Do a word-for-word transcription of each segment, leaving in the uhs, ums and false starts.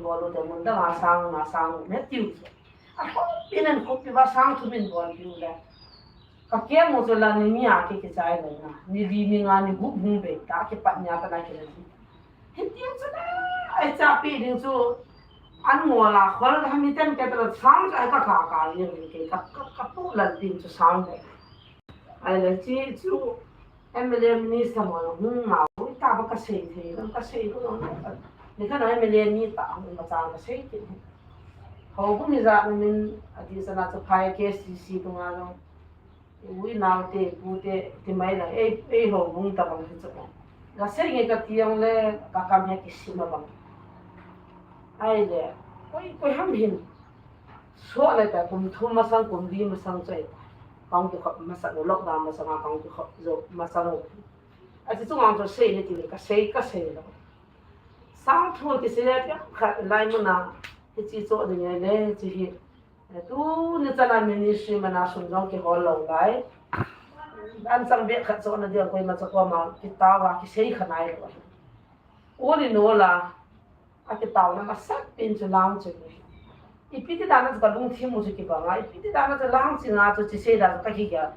bol u te mun dang a sang nga sang u ne tiu. A khop pin an khop pi ba sang thum in bol piu le. Ka keng u chu la ni ni a ki kichai le na. Ni li ni nga ni gup hung be ta kipat nia ka na ki le. Hitia chu na, ai cha pi ding chu, an ngol a khol ka mi tem ke ta sang chu ai ka ka ka li ni ke ka, ka, ka pu lal ding chu sang de. Ai le chi chu M L A minister mo hung ma u ta ba ka sei thei, ka sei ko no. Ni ka no M L A ni ta, hung ka chang ka sei thei. Ho hung ni ja min a di sa na chu phai K C C tu nga no. Ui, nau te, pu te, ti mai la, ei, ei houbung ta bang hi chu. Ka sei nge ka ti ang le, ka kam he kisim a bang. Ai le, koi, koi ham hin. So le ta kum thum masang, kum li masang choi. Kong tu khop masang, lockdown masang, kong tu khop jo masang. A chi chung ang chu sei ni ti le, ka sei, ka sei lo. Sang thu ti sei le, khat lai mun a, hi chi cho ding le, chi hi. Tuni chan a ministry man a sum jong kihol lou lai. An chang beh khat chu ana dia koima cha koma kitao a kisei kha nai lou. Uni no la, a kitao na masapen chu lang chu. Ipi ti dan a chu ka lungthim u chu kibang a, ipi ti dan a chu lang chu nga chu chi sei dan ka ki ga.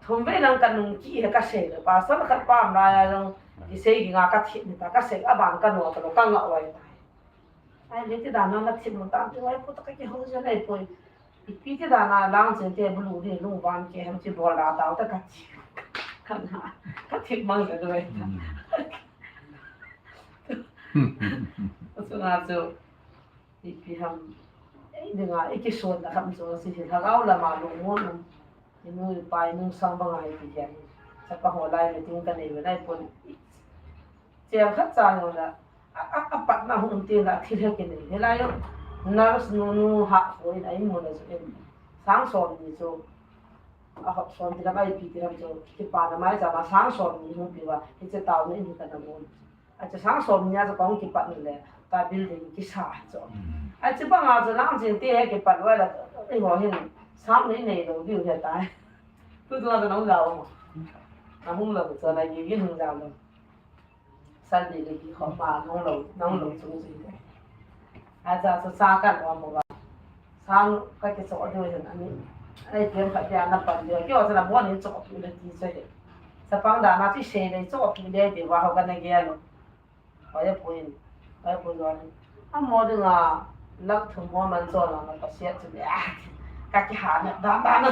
Thum vei lang ka nung ki he ka sei le. Pastor khat pa am lai a jong kisei ki nga ka thi ni ta ka sei a ban ka no ta lo ka nga wai ta. Ai, le ti dan a na thim mu tan ti wai pu ta ka kihou je nei poi. Ipi ti dan a lang chen te bulu ni lung van ke ham chi bol da tao ta ka thi. Ka na, ka thi mang le doi. Chu nga chu, ipi ham, ei, ni nga, i kison na ham chu, si hi lhagao lama lung mun. I nu i pa i nungsang banga i ti hian. Chapa ho lai meeting ka nei ve nai pon. Cheng khat cha no la. A, a, a patna hung ti la thil he ki nei. He lai yo. Nurse nu nu ha ko in ai mu la chu in. Sang som ni chu. A hop som ti la mai pi ti la chu. Ki pa na mai cha ma sang som ni hung pi wa. Hi che tao ni in ka na mu. A chu sang som nia chu kong kipat le, ta building kisa chu. A chu banga chu lang chin te he kipat loi la, eiho hin sang nei nei lou diu he tai. Tu tu na nong lau. Na hung lou chu na gi gi hung lau lou. San di le ki kho ma nong lou, nong lou chung chi te. A cha chu sa kan om mo ba. Sang ka kicho diu hin ani. Ai, kem khat dia na pan diu. Kio cha na bon hin cho pi le ti che he. Chapang dan a chi se le cho pi le ti wa ho ka na ge lo. Hoi a puin, hoi a puin hoi. A mo dinga, lak thum mo man chon lang ka siat chu le. Ka kihana dan dan a.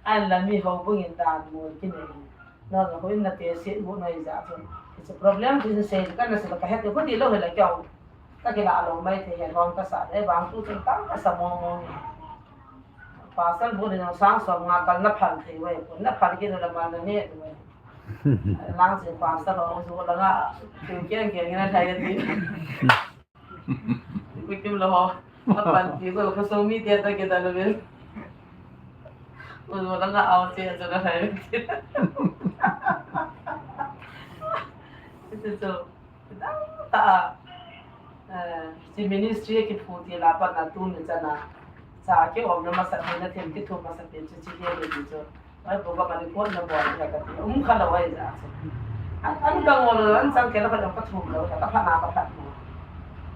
An la mi houbung in dan mo ki nei. No, no, hoi na te siat mo no i ja chu. It's a problem to say, ka na se ka het ko di lo he la kyo. Ka kila lo mai te he hon ka sa le bang tu chun tang ka sa mo mo. Pastor bu ni sang som nga kal na phan thei wai. Na phan ki na la man na ne tu wai. Lang si pastor lo su la nga. Kiu kiang kiang na thai ti. Ku kim lo ho. Na pan ti ko ko so mi ti ta ke ta lo bel. Ko lo la nga au ti ta na thai. Ti so. Ta, eh, si ministry ki phu ti la pa na tu ni chana. Sa ki om na masa ni na them ki thu masa pe chu chi he ni chu. Ai, bu ka mani ko na bo ni ka ti. Um kha lo ai ja chu. An, an ka ngol lo, an chang ke la ka lo ka thu lo, ka pha na ka pha mo.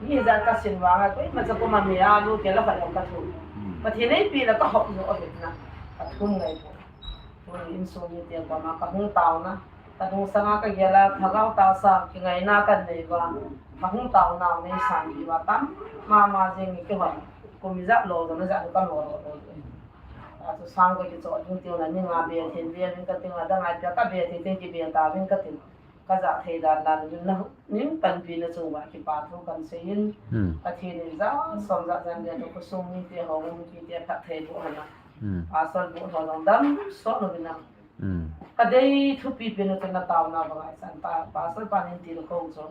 Ni ja ka sin wa nga ko, ma cha ko ma mi a lu ke la ka lo ka thu. Pathen ei pi la ka hop jo o het na. Ka thu ngai ko. Tuni insung mite koma ka hung taona, ka lungsanga ka gel a, lhagao tahsa kingaina ka nei uva, ka hung taonau nei san diuva tam mama jeng in kihon, kum ijat lo jong ijat ka lo lo lo. Achu sang ka kichoh ding tiu na, ni nga be thei be ding ka tiu na, dang ai pia ka be thei ding kibe ta ding ka tiu. Ka ja thei dan dan in na, ning panpi na chung uva kipa thu kan sei in, Pathen in ja som ja jan le tu khosung mite ho, mite phatthei boh hana. Pastor bu ho jong damsot uvin lang. Ka dei thupi pen u chu na taona banga i chan ta, pastor pan in ti lo kong chu.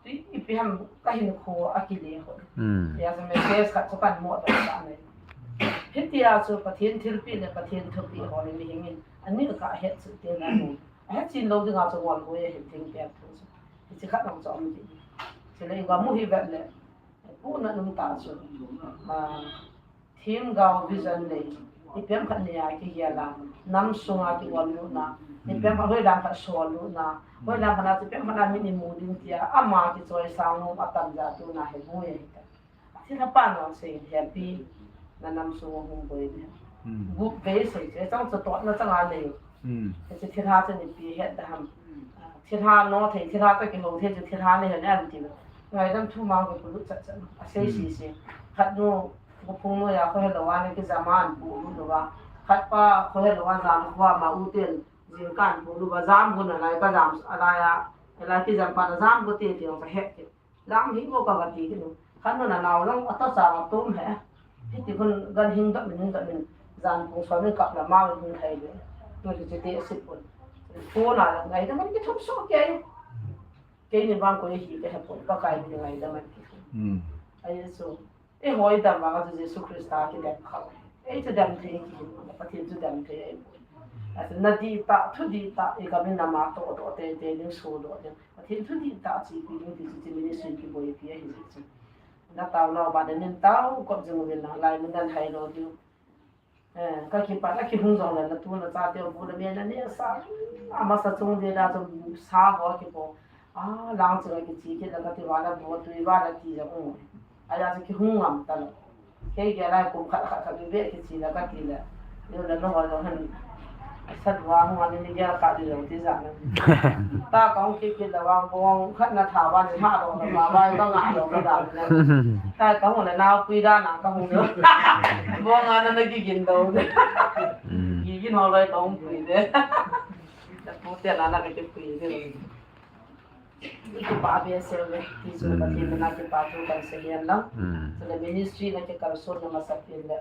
Tui ipi ham ka hinkho a kile ho. Tia chu message khat chu kan mo ta sa nei. Hitia chu Pathen thilpi le Pathen thupi ho le mihing in ani ka het chu te na ni. A het chin lo dinga chu ngol ko e hin thing pek thu chu. Hichi khat nang chu om ti. Chule i ga mu hi vet le. Pu na nung ta chu. Ma Themgao vision nei, ipi ham khat nei a kigel a, nam sunga ki-ol lutna, Ni pem a hoi dan khat sol lut na. Hoi dan khat na chu pem khat na min imu ding tia. Ama kichoi sang nom atam ja tu na he mu ye hita. Thilha pa na sei happy na nam sung hung boi ni. Gup ve sei che chang chu tot na chang a nei. He chu thilha chu ni pi het da ham. Thilha no thei thilha ta kihou thei chu thilha nei he na an ti. Ngaidam thu mang ko lut chat chat. A sei si si. Khat nu Ko phung noi a, kho helou a, na kijam a, an pu um lou a. Khat pa, kho helou a, jan kho a, ma u ten, jing kan pu lou a, jam gun a lai, ka jam a lai a, a lai kijam pa na jam gu te te ka het ke. Jam hi mo ka ga ti ke nu. Khat nu na nau lang, a to sa ga tum he. Hiti kun gan hing dot min, hing dot min, jan phung so min kap la ma min hung thai le. Tu ti ti te sit pun. Pu na la, ngai ta man ki thum so ke. Ke ni bang ko hi ke he pun, ka kai ni ngai da man ki. Ai so. Eihoi dam vang a chu Jesu Christa kidem kha. Ei chu dem thei kihi, Pathen chu dem thei ahi. Ati na dihtah, thu dihtah, i gam in nama toh doh teitei ding, sodoh ding. Pathen thu dihtah chepi ding ti chu, chu ministry kiboipi ahi jeh chu. Na tao nau bana nin tao kop jing uvin lang, lai mun nan hai lou diu. Eh, ka kipat, a kihung jong le, na tu na chate u bu le me na ne sa, a masa chung de da chu sa ho kipo. A, lang chu a kichi kit la kati va la bo tui va la ti jong u. Aja chu kihung ngam ta lou. Kei kei lai kum khat khat khat be kichi la kati le. Yo la no ho jong han. Sat va hung ani ni gel kha di jong ti ja na. Ta ka hung kit kit la vang bong khat na tha va ni ha dong la va va ka nga dong la da na. Ta ka hung le nau pui da na ka hung yo. Bong ana na ki gin do. Ki gin ho lai ka hung pui de. Ta pu te na na ka ki pui de. Kipa behseh uve, ti chu Pathen mina kipa thu kan sei hen lang. Chule ministry na kikalson na masat pen le,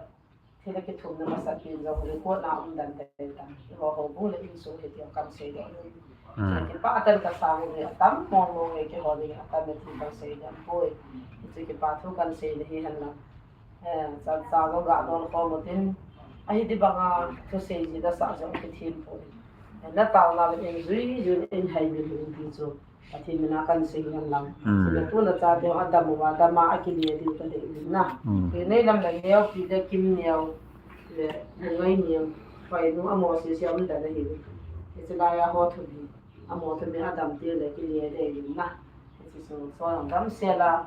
thil a kithum na masat pen jong record na um dan dei tan. Eiho houbung le insung hi ti kan sei doh le. Chule kipa tan ka sa uve, atam mong mong e keiho le atam e ti kan sei dan poi. Ti chu kipa thu kan sei le hi hen lang. Eh, cha, cha jong ga don khom utin. Ahi ti banga thusei ji da sa jong kithem poi. Eh, na taona le in jui jui in hai bil in ti chu. Pathen mina kan sei ngen lang. Chule tu na chate ho adam uva, dam a akile diu ka dei uvin na. Kei nei lam le neo pi le kim neo. Le, ngai neo. Pai nu amo se se um da le hi. Hiche lai a ho thu bi. Amo thu mi adam ti le kile dei uvin na. Hiche so, so dam se la.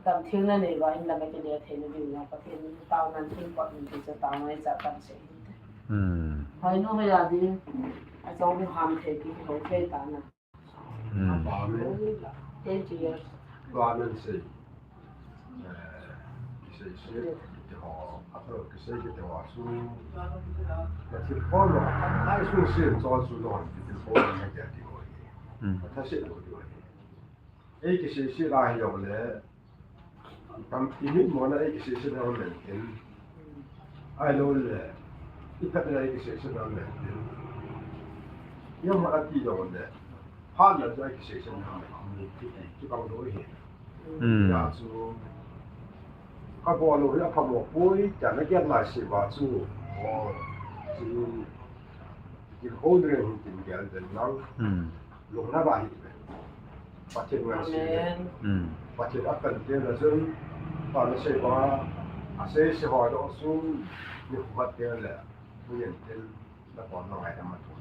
Dam thil na nei uva, in lam a kile thei na diu na, Pathen in taona thil pot in ti chu taona i cha kan sei. Hmm. Hoi nu hoi a di, a chong nu ham thei ti ho thei ta na. Hmm. Twenty years. Tua nan sei. Eh, kisei sei, kiti ho, a thil kisei kiti ho su. Na thil pot lo, a thil su sei, chon su lo, kiti ho, na kiti ho. Hmm. A thil sei lo ti ho. Ei kisei sei la hi jong le, tam i mit mo na ei kisei sei na men tin. Ai lo le, i phat na ei kisei sei na men tin. Jong ma ati jong le, phat na ei kisei sei na men tin. Ki, ki bang lo hi. Hmm. Ya chu, ka bol lo hi a pha mo poi, ta na gel lai sei va chu. O, chu, ki ho le hin tin gel den lang. Hmm. Lungna ba hi ve. Pathen ngai si ve. Amen. Hmm. Pathen a kan te na jun. Pa na sei ba. A sei sei ho do sun. Ni khu ba te le. Mu yen ten. Na ko na ngai da ma tu.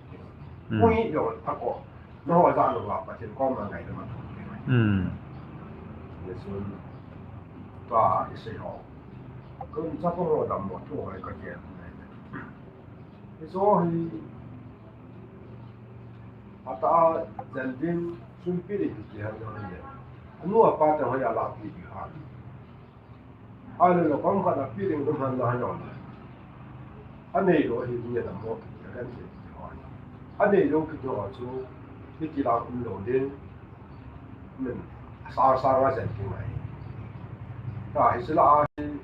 Hmm. Mu hi yo a ko. Na ho da lo ba Pathen ko ma ngai da ma tu. Hmm. Ni sun. Ba i sei ho. Kun sa ko ho da mo tu ho ka ke. Ni so hi. Ata a jan ding sum pi ding ti ha jong le. Anu apa te hoi a la pi ding ha. Ai lo lo kam khat a pi ding dum han la ha jong le. A nei lo hi ni da mo ki kan se ti ho. A nei lo ki jo chu ni ki la kum lo ding. Min sa sa nga jan ding mai. Ta hi sila a hi.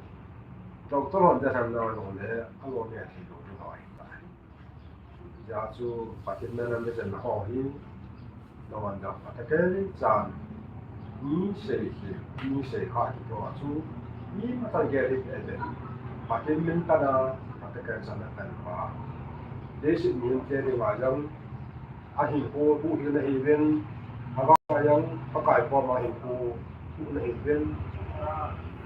Doctor hon te han na lo le a lo ne ti lo ding ho. Ja chu Pathen na na me jan ho hi, na wan da Pathen ke chan, ni sei hi, ni sei ha ki to chu, ni ma tan ge ri pe pe. Pathen min ta na, Pathen ke chan na tan pa. De si min ke ri wa jang, a hin ko bu hi na hi ven, a ba yang, pa kai ko ma hin ko, bu na hi ven.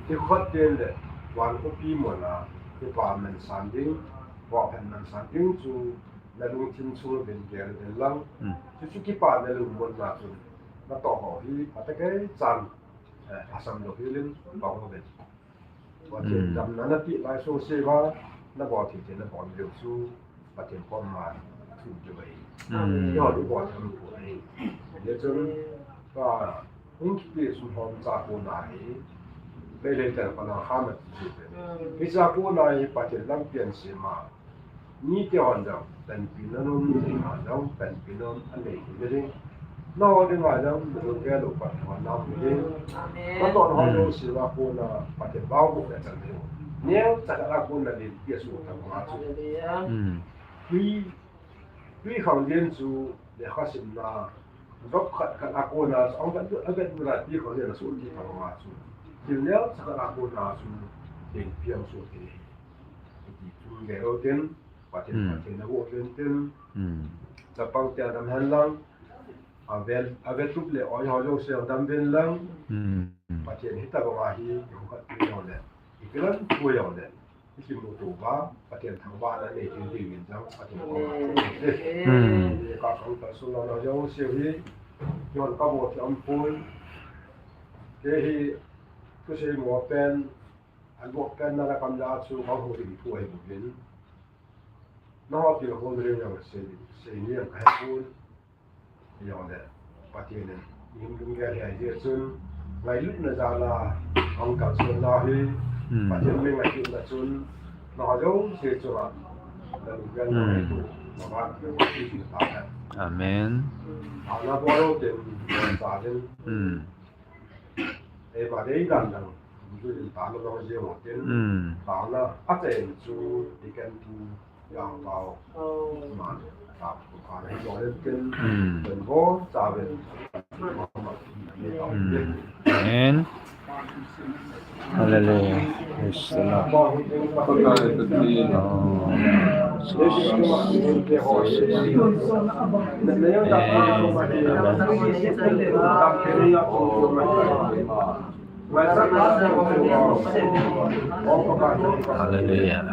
Ti khot te le, wan ko pi mo na, ti pa men san ding, wa pen men san ding chu, nalungthim chung uvin gel uvin lang. Hmm. Chuchu kipana lungmonna chun natoh ho hi phatecha chan, eh, lhasam lou hel in bang uvin. Pathen, hmm, damna napeh lai soseva, nabol thei thei nabol diu chu Pathen koma thu diu ahi. Hmm. Keiho ding bol tham poi. Hijeh chun, ka, hung kipe sum hom cha kona hi, lei lei tel pa na kha ma ti chu pe. Hmm. Hicha kona hi Pathen lampi asem a, mite hon jong panpina um, mite hon jong panpina um anei thei ding. Nangho dinga jong nalunggel u Pathen in nang ding. Amen. Natoh nangho, hmm, jouse a kona Pathen vang boh le chan ding. Neocha khat a kona lenpi asoh tobang a chu. Hallelujah. Hmm. Tui, tui khanglen chu lekha simna, dop khat khat a kona chu, avet, avet nunga tui khanglen asoh ti tobang a chu. Thil neocha khat a kona chu lenpi asoh thei. Hiti chun gel u tin, Pathen, hmm, Pathen in aboh uvin tin. Hmm. Chapang te adam hen lang. Avel, avel tup le oi ho jouse adam uvin lang. Hmm. Pathen hitobang a hi, ihung khat pi jongle, ikilan pu jongle, ikimuto uva, Pathen thangvahna nei thei diuvin jong, Pathen koma. Hmm. Ka khangthah sung lou jouse hi, jon kabol thei um pon. Kei hi, thusei mo pen, An boh pen na la kam la chu ka hung ding thu ahi bouvin. Nangho tilkhou na ding jong sei, sei ni jong ka he pon. Jongle Pathen in ihung lunggel hi ahi jeh chun, ngailutna jal a hung kalson nau hi, hmm, Pathen min ngailutna chun, nangho jouse chunga nalunggel, hmm, nangho tu, nangho tu, nangho tu, nangho tu. Amen. Ana bol u tin, sa din. Hmm. Ei, ba dei dan dan. Ju in ta lo lo je mo tin. Hmm. Ta na, a chen chu, i ken tu, yang tao. Oh. Ma, ta, ku ka dei lo le tin. Hmm. Ben bo, ta ben. Hmm. Amen. Hallelujah. Praise the Lord. Oh, Jesus. Amen. Amen. Hallelujah.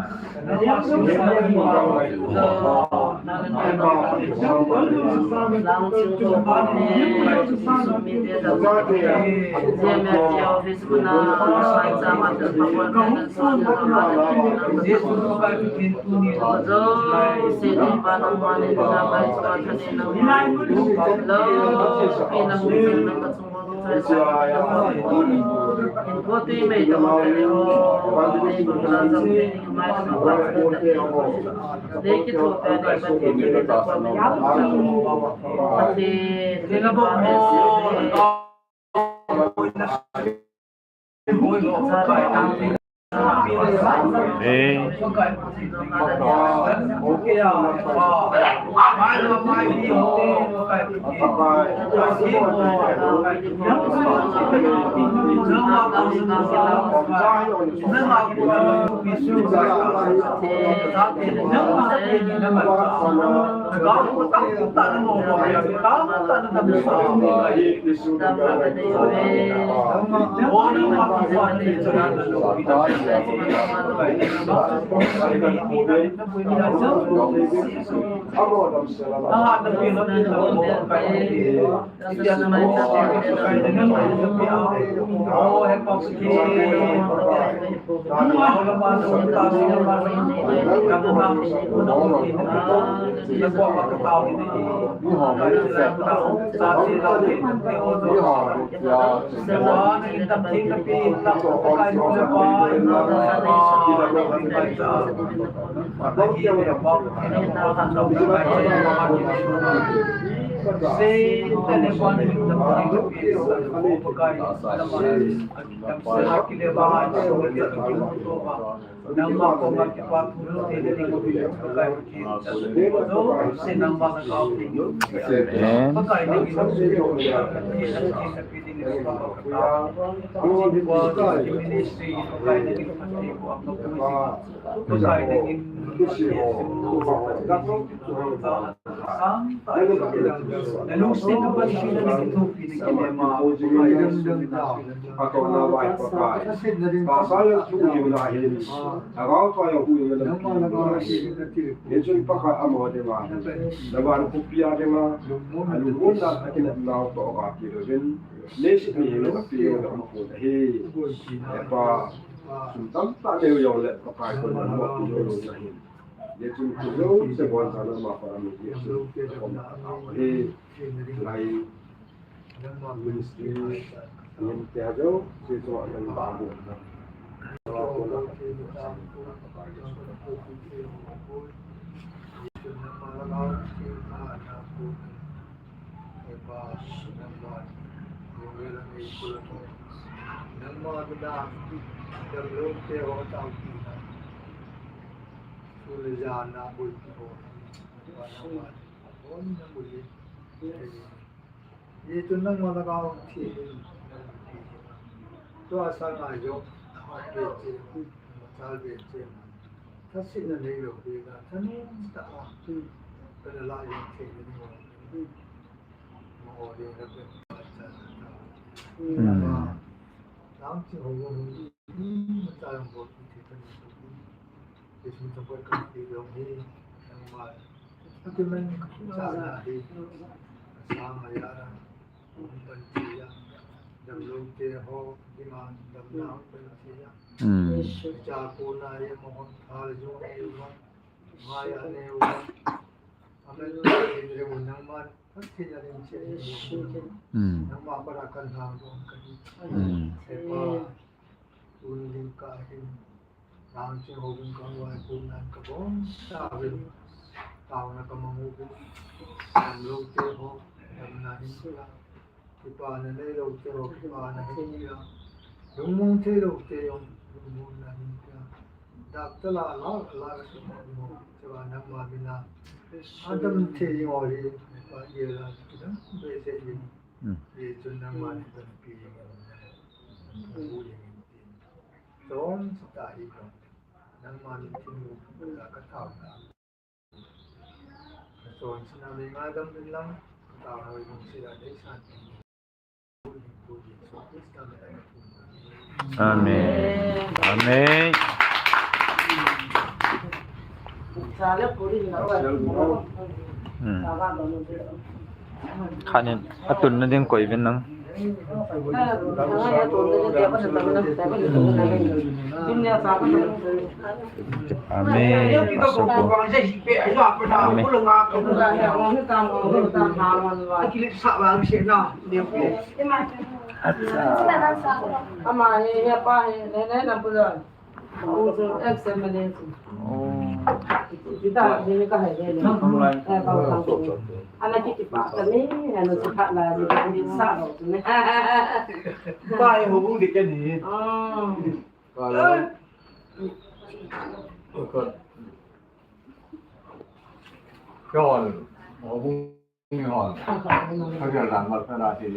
Nalungset uva Jesu nang kithopi na kilema. Pai dam dam tao. Patona vai Pakai. Tahsa jong thu jing na hin. Lhagao Theng jong thu jing na lampi na hi. Hichun Pakai amaho dinga, navan khopi a dinga, alungmonna a kinepnau toh ga kilouvin, leiset mihemte a peng na umpon ahi. He Pa, sum tamtah neiu jongle Pakai koma namopi jou lou na hin. Hichun thu jouse boncha na ma pa mi hi sum na kom na ahi. Lai Ministry, nin tia jo, si so, nin ba bu. Hichun nangma lhagao Theng in, tua sanga jong, ahat ve cheh, amachal ve cheh, thasina neilou dinga, thanom tah a, kana lah jeng thei ding ho, amaho dinga, kana lah jeng thei ding ho. Hmm. Lam chi ho, ho, ho, amachal jong bol thei ding ho. Jesu chapang kan ti jong hi, nangma, akiman, chana hi, asang aya, Hung pan thei a, damlou te ho, demand damna hung pan thei a. Hmm. Cha kona e, amahon thal jong anei uva, ngai anei uva. Amen. Nangman, phatthei na ding che. Hmm. Nangma para kan hang dong kan. Hmm. He Pa, tun ding kahin. Nang ching ho uvin ka vai kum nan ka bom sa uvin. Taona ka mang uvin. Damlou te ho, damna hin pia. Kipana neilou te ho, kipana hin pia. Lungmong theilou te jong, lungmonna hin pia. Dak tala la, la ka sum ho, chua nangma mina. Adam thei ho hi, pa ye la, kidam, be se yin. Hmm. Ye chun nangma ni tan pi yin. Bu yin tin. Chom chita hi jong. Nangma min thim u la ka thao na. Ka chonsetna ding a dam in lang, ka thao na ding sila dei san. Amen. Amen. Hmm. Khanin, atunna ding koi uvin lang. Amen. Amen. Acha. Ama hi, hi pa hi, ne, ne, na pula. Examination. Oh. Kita ni ka hai ni. Online. Eh, ka online. Ana ki ki pa ka ni, ana ki pa la ni ka ni sa lo ni. Ba ye ho bu de ke ni. Oh. Ka la. Ka. Ka wa ni. Ho bu ni ho. Ka ja la ma ka la ti.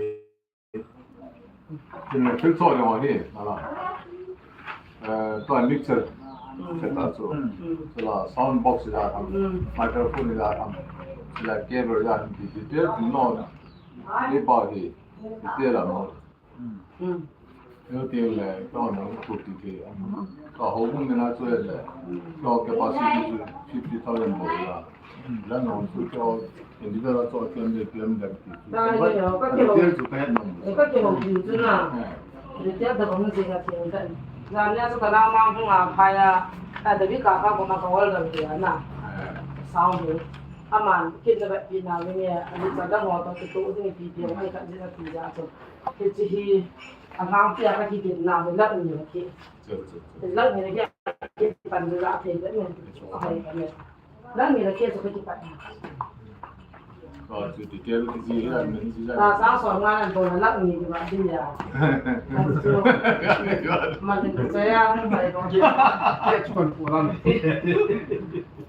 Tin le thil cho jong ahi, ala. Eh, tua mixer, mm, set a chu. Mm. Chula sound box ija tham, mm, microphone ija tham, chula cable ija tham, ti, ti, ti, tin lo. Ni pa hi, ti, ti la mo. Mm. Yo tin le, tua na ku ti ti. Ka ho mun na chu le. Tua capacity chu fifty thousand bol la. Lano chu cho, individual cho, P M D, P M D. Ta ni yo, ka ke ho. Detail chu ka het nom. Ka ke ho chu na. Eh. Detail da bang se ka ke ka. Na nia chu ka na ma hung a phai a. Ta da bi ka ka ko ma ka wal da bi na. Eh. Sound ni. Aman kin da ba pi na ni a ni cha da ho to ki to ni pi pi ai ka ni da pi ja chu. Ke chi hi a hang pi a ka ki din na la ni ki. Chu, chu, chu. La ni ki ki pan da thei da ni. Ai ka ni. Nang ni la kia sa kati pa. Oh, chu ti kel ki ji la ni ji la. Ta sa so nga nan to na la ni ki ba ji ya. Ma ni sa ya ni ba ko. Kia chu kon ko la ni.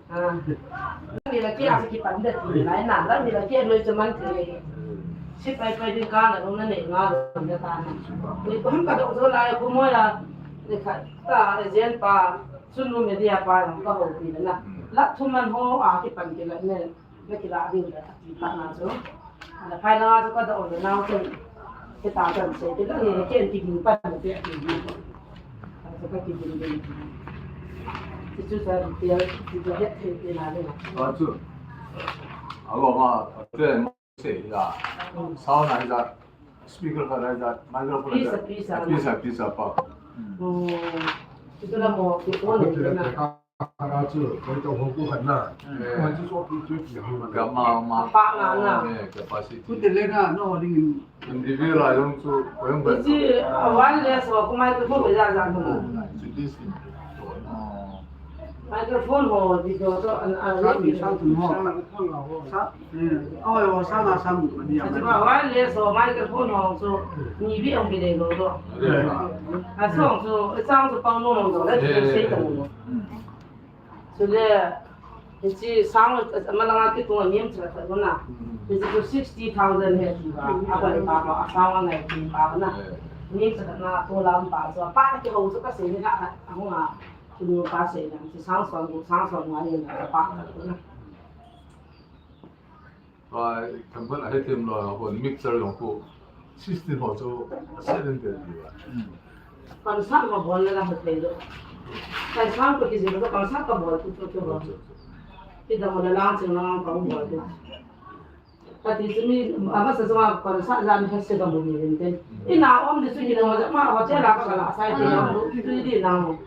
Ah. Nang ni la kia sa ki pan da ti la na. Nang ni la kia lo chu man ti. Si pai pai din ka na lo na ne nga lo na ta na. Ni ko ham ka do so la ko mo ya. Ni ka ta agent pa. Chun nu media pa jong ka houpi le na. Hmm. Lakh thum man ho a kipan kila ne, na kila ding le, ati pa na chu. Na phai na chu ka da on na chen. Ke ta kan se ke ni ke ti ni pa ni pe ti ni. Ka ka ti ni ni. Ti chu sa ti ti ti he ti ti na le. A chu. A lo ma, a te se ya. Sao na ja. Speaker ka da ja. Microphone. Pisa, ja. Pisa. Pisa, pisa pa. Hmm. Ti chu la mo ti ko ni na. Ara chu, koi to ho ku khat na. Eh. Koi chu so pi chu ki hang na. Ka ma, ma. Pa na na. Eh, capacity. Ku te le na, no, ding. In the real life chu, ko yang ba. Isi, ah, wireless ho, ko microphone ba ja ja ko. Chu this thing. Oh. Microphone ho, di do to, an, an, sa mi, sa tu ho. Sa, eh, oh, yo, sa na sa mu, ni ya. Isi ba wireless ho, microphone ho, so, ni bi ang bi le do to. Eh. A song so, a song so pang no no, let's say to. Chule, hiche sang, malanga kitung a nem cha ta na. Hiche chu sixty thousand he ti ba. A ba le ba ba, a sang a ngai ti ba na. Nem cha na to lam ba so, pa ki ho so ka se ni na, a hung a. Ki no pa se na, hiche sang son, sang son ngai na pa na. Ai, kan ban a he tem lo, ho mixer jong ko system ho chu seven pe ti ba. Concert ma bol le la ho pe lo. Concert ko ki ji ko concert ka bol tu tu tu. Ti da mo la lang ching lang ka bol tu. Ka ti chu mi, a ma sa sa concert la mi se ka mo ni ren te. Ina om de chu hi na ho ma hotel la ka la sai te. Tu di na mo.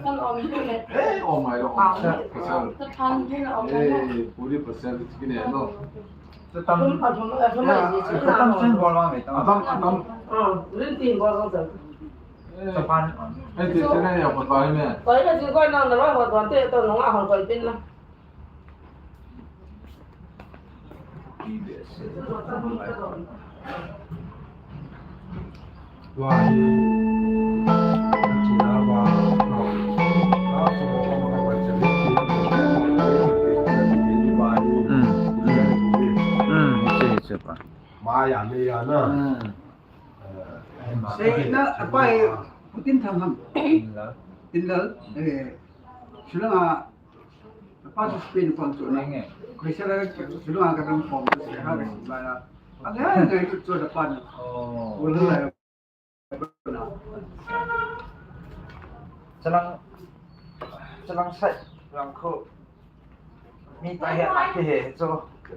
Kan om le. Eh, om mai lo, om mai lo. Pasal. Tapan din om mai lo. Eh, puri pasal kine lo. Tapan. Tapan, tapan sin bol mai. Tapan, tapan. Ah, rin tin bol mai. Eh. Tapan. Eh, ti sene ya patai me. Koi na ji koi na na lo, koi te to no a hon koi pin na. Maya, maya na. Sei na, apai, Putin thang ham. Tin lal, eh, Shillong a, Participate kon chu na. Nge. Koi sala chu na ka dang form chu se ha le si ba ya. A le ha ngai chu chu da pan. Oh. Ko le la. Chalang, chalang sai, lang ko. Mi ta he, ti he chu.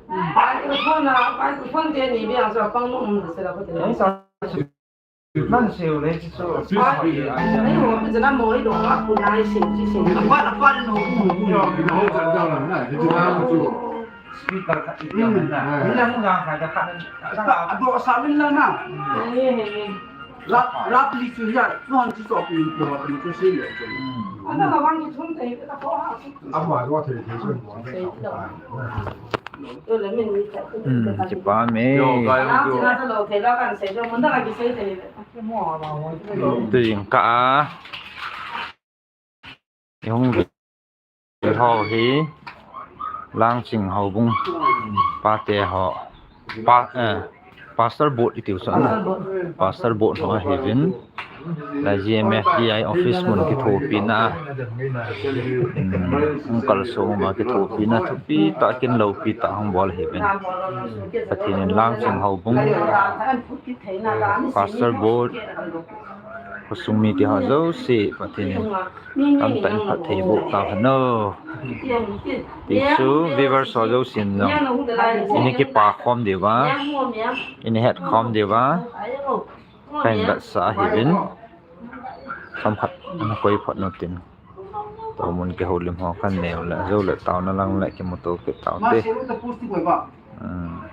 Microphone na, microphone te ni bi ang chu pang mo mo se la ko te. Nang siu le chu. Ai, ai, mo, mi jana mo, i do ma, ku nai siu, siu. Apa, apa, no, ku, ku. Yo, yo, ho, jan dau na, na, ki na, ku. Speaker ka, i na, na. Ni na, na, ka, ka, ka. A do sa min la na. Rap, rap li chu ya, no, han chu so pi, ko, ko, ko, se le. Ana la wang ki thum te, ka ko ha. Ama, do te, te, so, ko, ko. Um, kipa me. Tuin ka a. I hung ve ho hi Langching Houbung pate ho. Pa, eh, Pastor Boat i tiu chu na. Pastor Boat. Pastor Boat ho ahi vin. La G M F D I office mun kithopi na. Um, hung kalsong ma kithopi na thupi ta kin lopi ta hung bol ahi vin. Pathen in Langching Houbung. Pastor Boat. Khosung mite ho jouse Pathen in tamtah in phatthei boh tau hen o. Ti chu viewers ho jouse in jong. Ini kipa khom diu va. Ini het khom diu va. Kahin vetsah ahi vin. Themkhat ana koi phot nu tin. Tomun kihoulim ho kan neo le. Jou le taona lang le kimuto kit tau te. Um.